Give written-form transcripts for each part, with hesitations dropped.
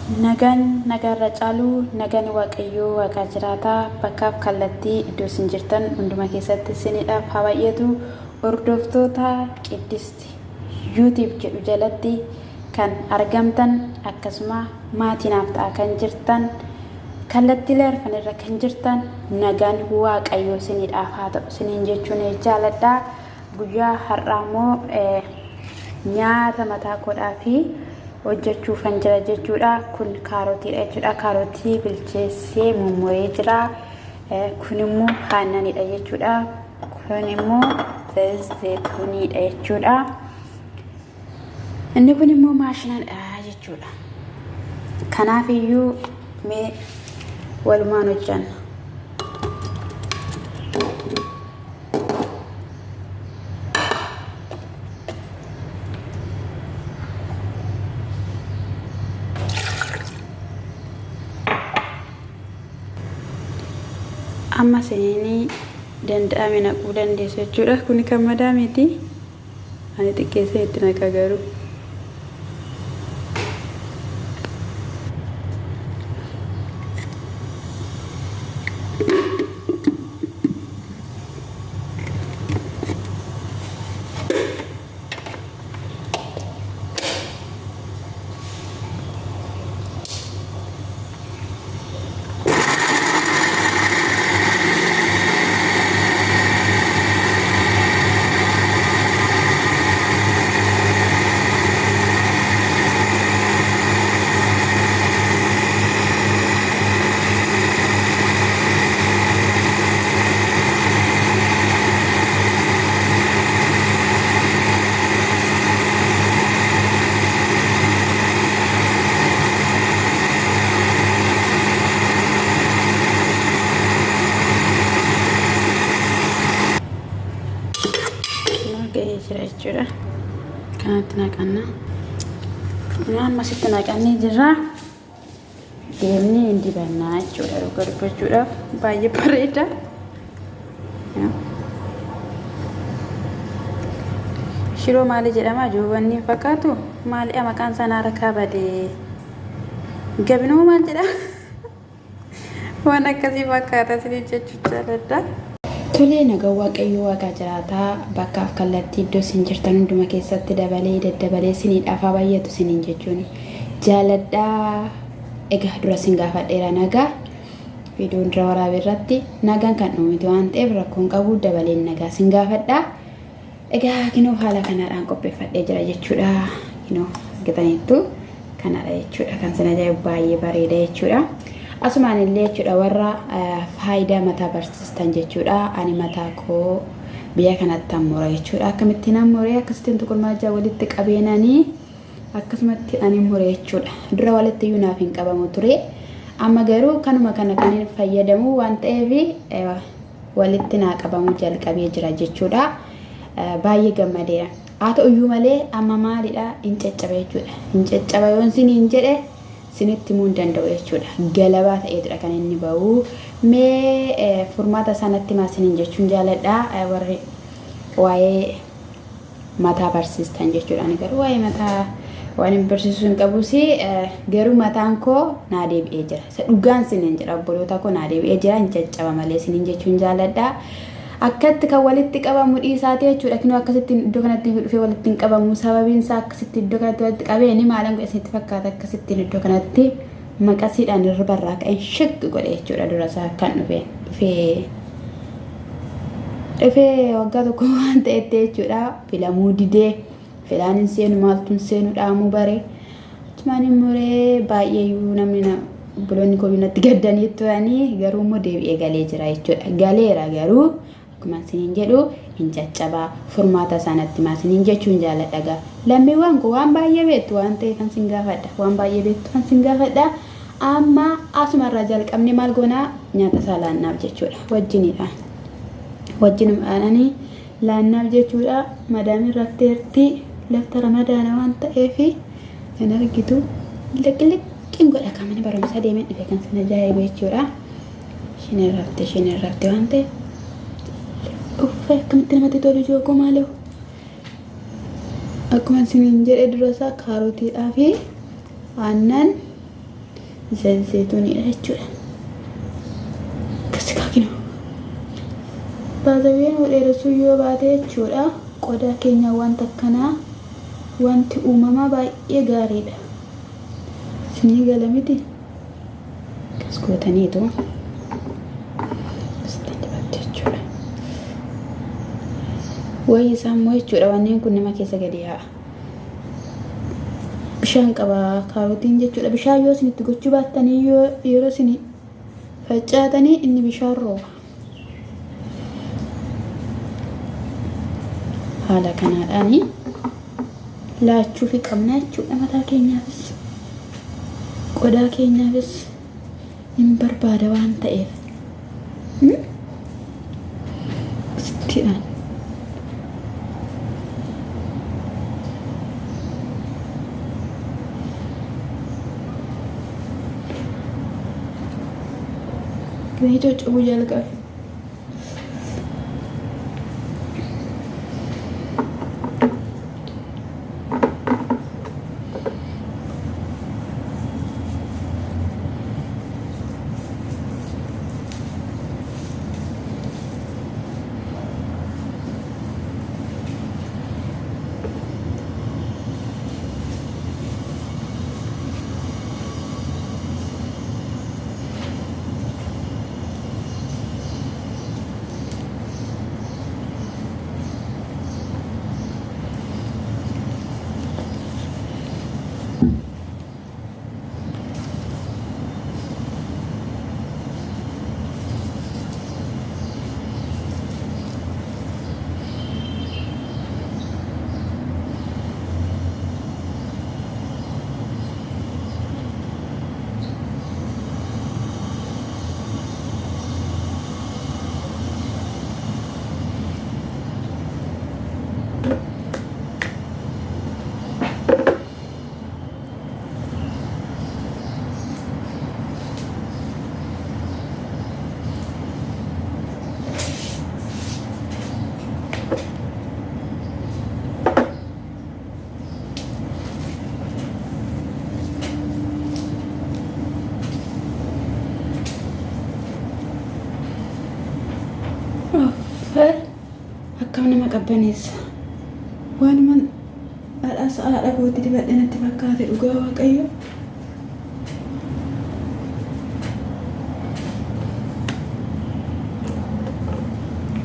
Nagaan nagaarra caalu nagaan Waaqayyoo Waaqaa jiraataa bakkaaf kallattii iddoo isin jirtan hunduma keessatti isiniidhaaf haa baay'atu. Hordoftoota Qiddist YouTube jedhu jalatti kan argamtan akkasuma maatii naaf ta'a kan jirtan kallattiilee arfan irra kan jirtan nagaan Waaqayyoo isiniidhaaf haa ta'u isiniin jechuun jaaladha. Guyyaa har'aa immoo nyaata mataa koodhaa fi hojjechuufan jira jechuudha. Kun kaarotiidha jechuudha. Kaarotii bilcheessee mummuree jira. Kun immoo aannanidha jechuudha. Kun immoo zeetuniidha jechuudha. Inni kun immoo maashinadha jechuudha. Kanaaf iyyuu mee walumaan hojjanna. Amma isiniin danda'ame naquu dandeessu jechuudha. Kuni kan madaamiiti. Ani xiqqeessee itti naqa garuu. Gahee jira jechuudha. Kanatti naqanna. Amma asitti naqannee jirra. Deemnee hin dibannaa jechuudha. Dhuga dubbachuudhaaf baay'ee bareeda. Shiroo maali jedhama? Joobanni hin fakkaatu? Maali maqaan isaa na harkaa badee? Gabinoo maal jedhama? Waan akkasii fakkaata isiniif jechuu jaaladha. Tolee nagaan Waaqayyoo Waaqaa jiraataa bakkaaf kallattii iddoo isin jirtan hunduma keessatti dabalee daddabalee isiniidhaaf haa baay'atu isiniin jechuun jaaladha. Egaa dura isin gaafadheera nagaa viidiyoon dura waraabe irratti nagaan kan dhumite waan ta'eef rakkoon qabu dabaleen nagaa isin gaafadha. Egaa kinoo haala kanaadhaan qopheeffadhee jira jechuudha. Kinoo argitaniittu kanadha jechuudha. Kan sin ajaa'ibu baay'ee bareeda jechuudha. Asumaan illee jechuudha warra faayidaa mataa barsiistan jechuudha. Ani mataa koo biyya kanatti mura jechuudha. Akkamittiin muree akkasittiin tuqulmaajaa walitti qabeenanii akkasumatti ani mure jechuudha. Dura walitti iyyuu naaf hin qabamu ture. Amma garuu kanuma kana kan hin fayyadamu waan ta'eef walitti naa qabamuu jalqabee jira jechuudha. Baay'ee gammadeera. Haa ta'u iyyuu malee amma maalidha hin caccaba jechuudha. Hin caccaba yoon siniin jedhe sinitti himuu hin danda'u jechuudha. Galabaa ta'eetudha kan inni ba'u. Mee furmaata isaa natti himaa siniin jechuun jaaladha. Warri waa'ee mataa barsiistan jechuudha. Ani garuu waa'ee mataa waan hin barsiisuu hin qabus garuu mataan koo naa deebi'ee jira. Isa dhugaan siniin jedha obboloota koo naa deebi'ee jira hin caccaba malee siniin jechuun jaaladha. Akkatti kan walitti qabamu dhiisaati jechuudha. Kinoo akkasitti iddoo kanatti iyyuu dhufee walitti hin qabamu. Sababiin isaa akkasitti iddoo kanatti walitti qabee ni maalan godhe isinitti fakkaata akkasittiin iddoo kanatti maqasiidhaan irribarraa ka'een shakki godhe jechuudha dura isaa kan dhufe dhufee dhufee waggaa tokko waan ta'etti jechuudha filamuu didee filaan hin seenu maaltu hin seenu dhaamuu bare achumaan hin muree baay'eeyyuu namni na obboloonni koo natti gaddanii turanii garuu immoo deebi'ee galee jira jechuudha galeera garuu akkuma isiniin jedhu hin caccabaa furmaata isaa natti himaa isiniin jechuun jaaladha gaa lammiiwwan koo waan baay'ee beektu waan ta'eef an sin gaafadha waan baay'ee beektu an sin gaafadha amma asuma irraa jalqabnee maal goonaa nyaata isaa laannaaf jechuudha wajjinidha wajjinumaananii laannaaf jechuudha madaamiin rafteerti lafta ramadaana waan ta'eef kan argitu liqliqqiin godha kan mana barumsaa deemee dhufe kan sin ajaa'ibu jechuudha. Isheen hin rafte isheen hin rafte waan ta'eef uffee akkamitti namatti tolu jookoo maaloo. Akkuma isiniin jedhe dura isaa kaarotiidhaa fi aannan Zayituuniidha jechuudha. Akkas kaakinu. Baazawween dheeressuu yoo baate jechuudha. Qodaa keenya wanta akkanaa wanti uumamaa baay'ee gaariidha. Isinii gala miti? Akkas gootaniitu asitti dibattu jechuudha. Wayii isaa immoo jechuudha wanneen kun nama keessa gadi yaa'a. Bishaan qaba kaarotiin jechuudha. Bishaan yoo isin itti gochuu baattanii yeroo isin facaatanii inni bishaan rooba. Haala kanaadhaan laachuufi qabna jechuudha mataa keenyaafis qodaa keenyaafis hin barbaada waan ta'eef. Sittiidhaan. Ni coccobuu jalqabe. Akkam nama qabbaneessa. Waanuman dhadhaa sa'aa dhabootti dibadhe natti fakkaate dhugaa waaqayyo.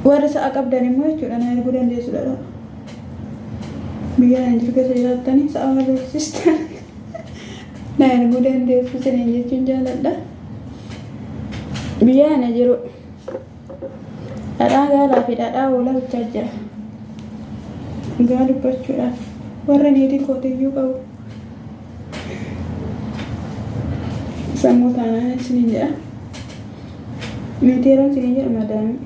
Warri sa'a qabdan immoo jechuudha na erguu dandeessu dhadhaa. Biyya ani jiru keessa jiraattanii sa'a warri horsiistan na erguu dandeessu isiniin jechuun jaaladha. Biyya ana jiru dhadhaa gaalaa fi dhadhaa hoolaa bichaa jira. Dhugaa dubbachuudhaaf warra niitii kootiyyuu qabu. Sammuu taanaan isiniin jedha. Niitii yeroon isiniin jedhu madaamii.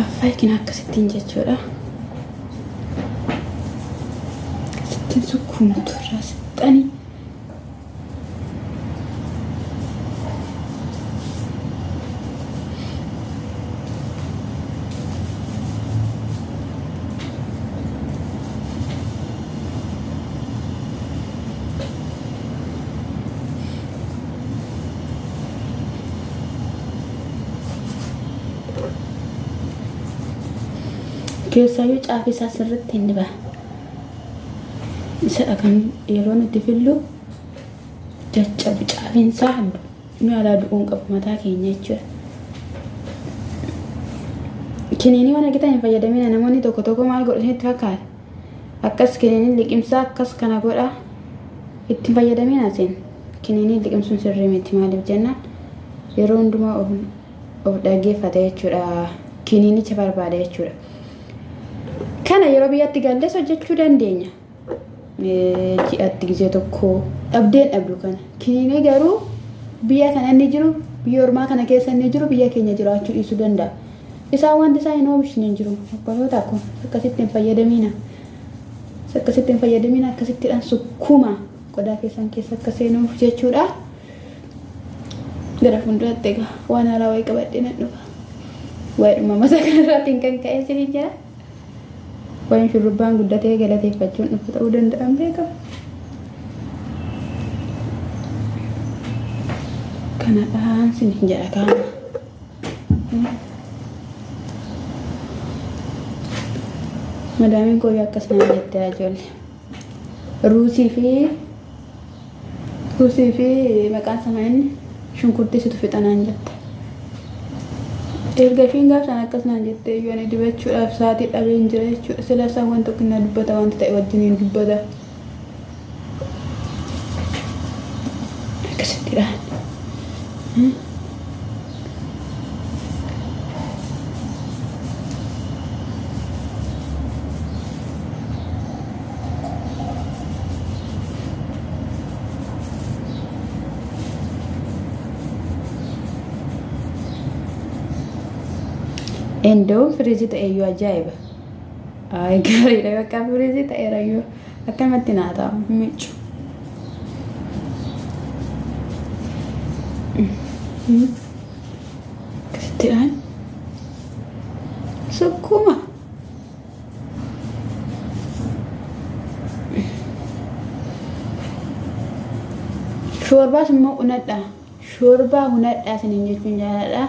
Affaayikin akkasittiin jechuudha. Akkasittiin sukkuumtu irraa sixxanii. Keessaayyuu caafii isaa sirriitti hin dhiba. Isadha kan yeroo nuti fillu caccabu caafiin isaa nu alaa du'uun qabu mataa keenya jechuudha. Kiniinii waan argitan hin fayyadamina namoonni tokko tokko maal godhu isinitti fakkaata? Akkas kiniiniin liqimsaa akkas kana godha itti hin fayyadamina isin. Kiniiniin liqimsuun sirrii miti maaliif jennaan yeroo hundumaa of of dhaggeeffata jechuudha. Kiniinicha barbaada jechuudha. Kana yeroo biyyatti galles hojjechuu dandeenya. Ji'atti gizee tokko dhabdeen dhabdu kana. Kiniinii garuu biyya kana inni jiru biyya ormaa kana keessa inni jiru biyya keenya jiraachuu dhiisuu danda'a. Isaan wanti isaan hin oomishne hin jiru. Obboloota kun akkasitti hin fayyadamiina. Akkasitti hin fayyadamiina akkasittidhaan sukkuuma qodaa keessan keessa akka seenuuf jechuudha. Gara fuulduratti egaa waan haaraa wayii qabadhee nan dhufa. Waa'ee dhuma mataa kanarraatiin kan ka'e isiniin jira. Wayin shurrubbaan guddatee galateeffachuun dhufu ta'uu danda'an beekamu. Kanadhaan sin jedha kaama. Madaamiin koo akkas naan jette ijoollee. Ruusii fi ruusii fi maqaan sana inni shunkurtii situ fixa naan jette. Erga ishiin gaaf sana akkas naan jette iyyuu ani dibachuudhaaf sa'aatii dhabeen jira jechuudha. Sila isaan waan tokko na dubbata wanta ta'e wajjiniin dubbata. Akkasittidha. Endoo firiijii ta'e iyyuu ajaa'iba. Ay gaariidha bakka firiijii ta'eera iyyuu akkanumatti naa ta'a miiccu. Akkasittidhaan sukkuuma. Shoorbaas immoo unadha. Shoorbaa unadha isiniin jechuun jaaladha.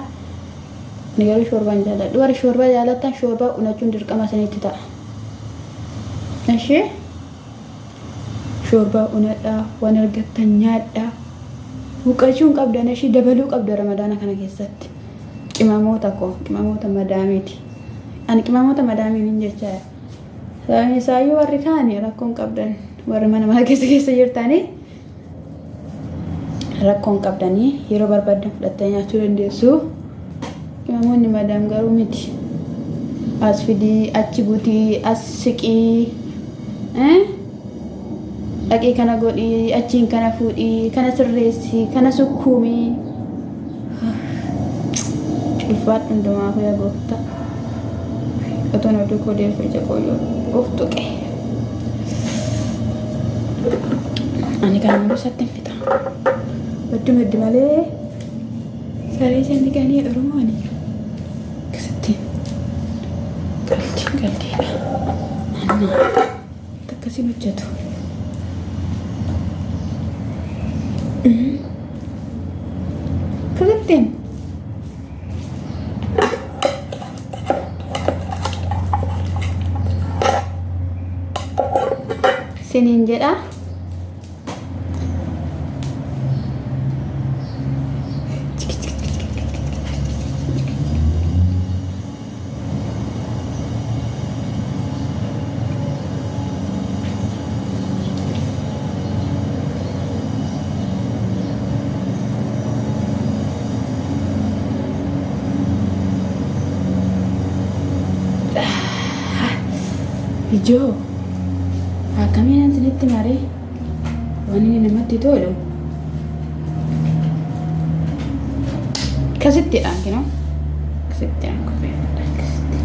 Ani garuu shoorbaa hin jaaladhu. Warri shoorbaa jaalattan shoorbaa unachuun dirqama isinitti ta'a. Ishee shoorbaa unadha waan argattan nyaadha. Huqqachuu hin qabdan ishee dabaluu qabda ramadaana kana keessatti. Qimamoota koo qimamoota madaamiiti. Ani qimamoota madaamiin hin jechaa. Sababni isaayyuu warri kaani rakkoo hin qabdan warri mana mana keessa keessa jirtanii rakkoo hin qabdanii yeroo barbaaddan fudhattanii nyaachuu dandeessu. Qimamoonni madaam garuu miti. As fidii, achi butii, as siqii, dhaqii kana godhii, achiin kana fuudhii, kana sirreessii, kana sukkuumii. Ulfaadhu hundumaafuu yaa gooftaa. Otoon oduu koo deebisu ija koo yoo of tuqe. Ani kan hunduu isatti hin fixa. Maddi maddi malee saree isin ganii Oromooni. Akkasitti qaldi qaldiidha. Annaa akkasiin hojjetu. Akkasittiin. Siniin jedha. Ijoo akkamiin isinitti maree waan inni namatti tolu akkasittidha kinoo akkasitti qopheeffadha akkasitti.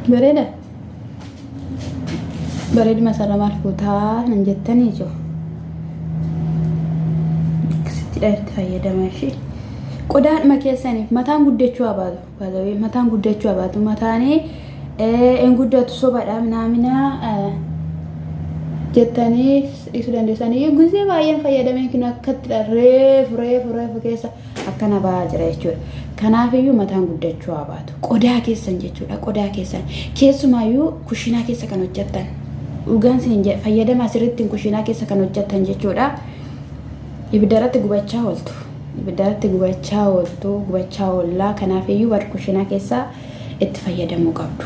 Bareeda. Bareeduma sarara maal fuutaa nan jettanii jiru. Akkasittidha itti fayyadama ishee. Qodaadhuma keessaniif mataan guddachuu haa baatu. Baatawee mataan guddachuu haa baatu. Mataan hin guddatu sobadha minaamina jettanii dhiisuu dandeessanii. Gizee baay'een fayyadamee kun akkattidha reefu reefu reefu keessa akkana ba'aa jira jechuudha. Kanaafiyyuu mataan guddachuu haa baatu. Qodaa keessan jechuudha. Qodaa keessan. Keessumaayyuu kushiinaa keessa kan hojjettan. Dhugaan isin fayyadamaa sirriitti kushiinaa keessa kan hojjettan jechuudha. Ibidda irratti gubachaa ooltu. Ibidda irratti gubachaa ooltu. Gubachaa oollaa. Kanaafiyyuu warri kushiinaa keessaa itti fayyadamuu qabdu.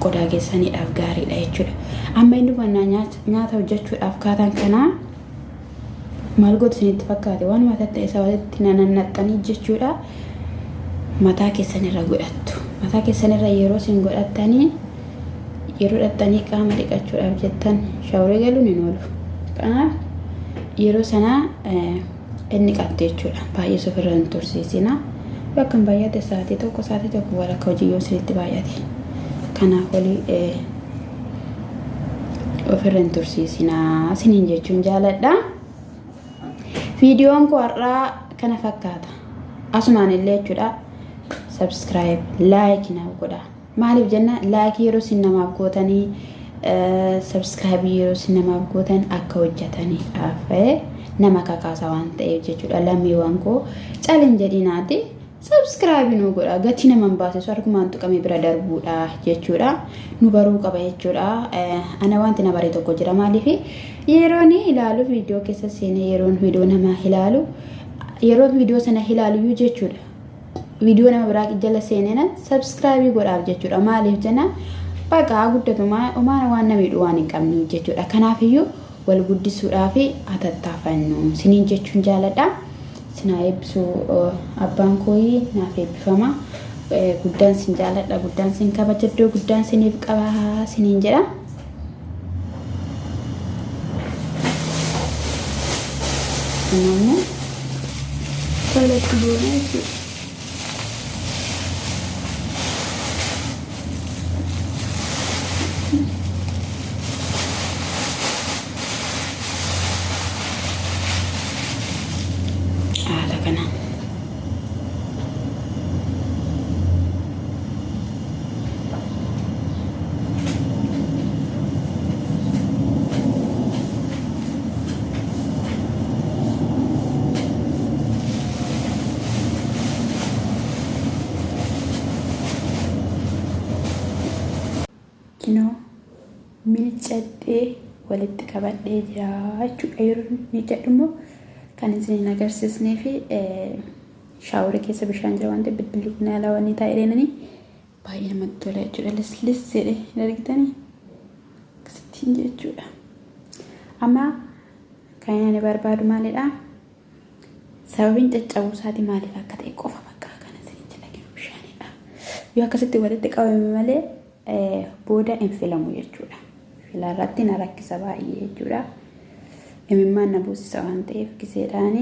Qodaa keessaniidhaaf gaariidha jechuudha. Amma inni hubannaa nyaata hojjechuudhaaf kaataan kanaa maal gootu isinitti fakkaate waan mataa ta'e isaa walitti nanannaxxanii jechuudha. Mataa keessan irra godhattu. Mataa keessan irra yeroo isin godhattanii yeroo dhattanii qaama dhiqachuudhaaf jettan shaaworii galuun hin oolu. Kanaaf yeroo sanaa inni qabdu jechuudha. Baay'ee ofirra hin tursiisina. Yoo akkam baay'ate sa'aatii tokko sa'aatii tokko walakka hojii yoo isinitti baay'ate. Kanaaf olii ofirra hin tursiisinaa isiniin jechuun jaaladha. Viidiyoon koo har'aa kana fakkaata. Asumaan illee jechuudha. Subscribe, like naaf godha. Maaliif jenna like yeroo isin namaaf gootanii subscribe yeroo isin namaaf gootan akka hojjetaniidhaaf nama kakaasa waan ta'eef jechuudha. Lammiiwwan koo calin jedhinaati. Subscribe nu godha gatii nama hin baasisu harkumaan tuqamee bira darbuudha jechuudha. Nu baruu qaba jechuudha. Ana wanti na bare tokko jira maaliif yeroon ilaalu viidiyoo keessa seenee yeroon viidiyoo nama ilaalu yeroo viidiyoo sana ilaalu jechuudha. Viidiyoo nama biraa jala seenee subscribe godhaaf jechuudha. Maaliif jenna baqa guddatu homaa waan na miidhu waan hin qabne jechuudha. Kanaafiyyuu wal guddisuudhaaf hatattaafannu siniin jechuun jaaladha. Sinaa eebbisu abbaan kooyi naaf eebbifama. Guddaan sin jaaladha, guddaan sin kabaja, iddoo guddaan siniif qaba siniin jedha. Amma toletti goona jechuudha. Haala kanaan. Kinoo miiccadhee walitti qabadhee jira jechuudha. Yeroo miiccadhu immoo kan isin hin agarsiisnee fi shaaworii keessa bishaan jira waan ta'eef bilbilli kun alaa waan taa'ee deenanii baay'ee namatti tola jechuudha. Lislis jedhee hin argitanii akkasittiin jechuudha. Amma kan ani barbaadu maalidha? Sababiin caccabuu isaatii maaliif akka ta'e qofa bakka kana isin jedha bishaanidha. Yoo akkasitti walitti qabame malee booda hin filamu jechuudha. Filaa irratti na rakkisa baay'ee jechuudha. Imimmaan na buusisa waan ta'eef giseedhaan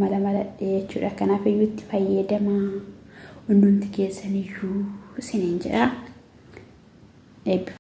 mala maladhee jechuudha. Kanaaf iyyuu itti fayyadamaa hundumti keessan iyyuu isiniin jedha. Eebbifama.